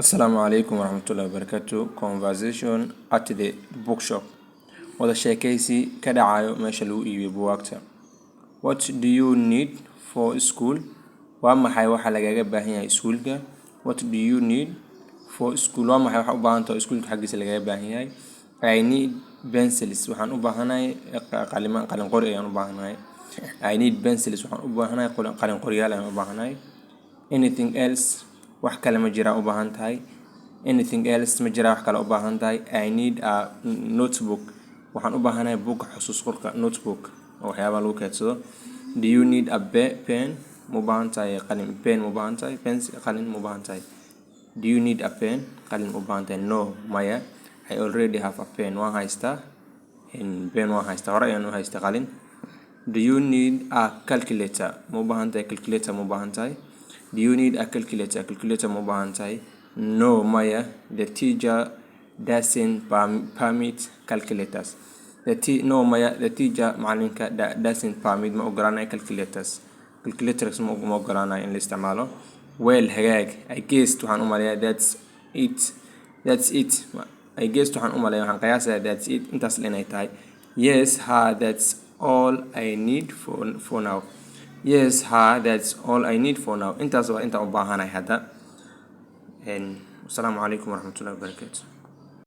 Asalaamu calaykum waraxmatullahi wabarakaatu. Conversation at the bookshop. Wada sheekaysi ka dhacayo meesha lagu iibiyo buugaagta. What do you need for school? Waa maxay waxa lagaga baahan yahay iskuulka? What do you need for school? Waa maxay waxa u baahan tahay iskuulka xaggiisa lagaga baahan yahay? I need pencils. Waxaan u baahanahay qalin, qalin qori ayaan u baahanahay. I need pencils. Waxaan u baahanahay qalin qoriyaal ayaan u baahanahay. Anything else? Wax kale ma jiraa u baahan tahay? Anything else? Ma jiraa wax kale u baahan tahay? I need a notebook. Waxaan u baahanahay buugga xusuus qorka, notebook oo waxyaabaha lagu keydsado. Do you need a pen? Ma u baahan tahay qalin? Pen ma u baahan tahay? Pencil, qalin ma u baahan tahay? Do you need a pen? Qalin ma u baahan tahay? No, maya. I already have a pen. Waan haystaa pen, waan haystaa, hore ayaan u haystaa qalin. Do you need a calculator? Ma u baahan tahay calculator? Ma u baahan tahay? Do you need a calculator? Calculator ma u baahan tahay? No, maya. The teacher doesn't permit calculators. The t no, maya. The teacher, macalinka, doesn't permit, ma ogolaanayo, calculators, calculators ma ogolaanayo in la isticmaalo. Well, hagaag. I guess, waxaan u maleeyaa, that's it. That's it. I guess, waxaan u maleeyaa, waxaan qiyaasayaa, that's it, intaas inay tahay. Yes, ha, that's all I need for now. Yes, ha, that's all I need for now. Intaas waa intaan u baahanahay hadda. Asalaamu calaykum waraxmatullahi wabarakaatu.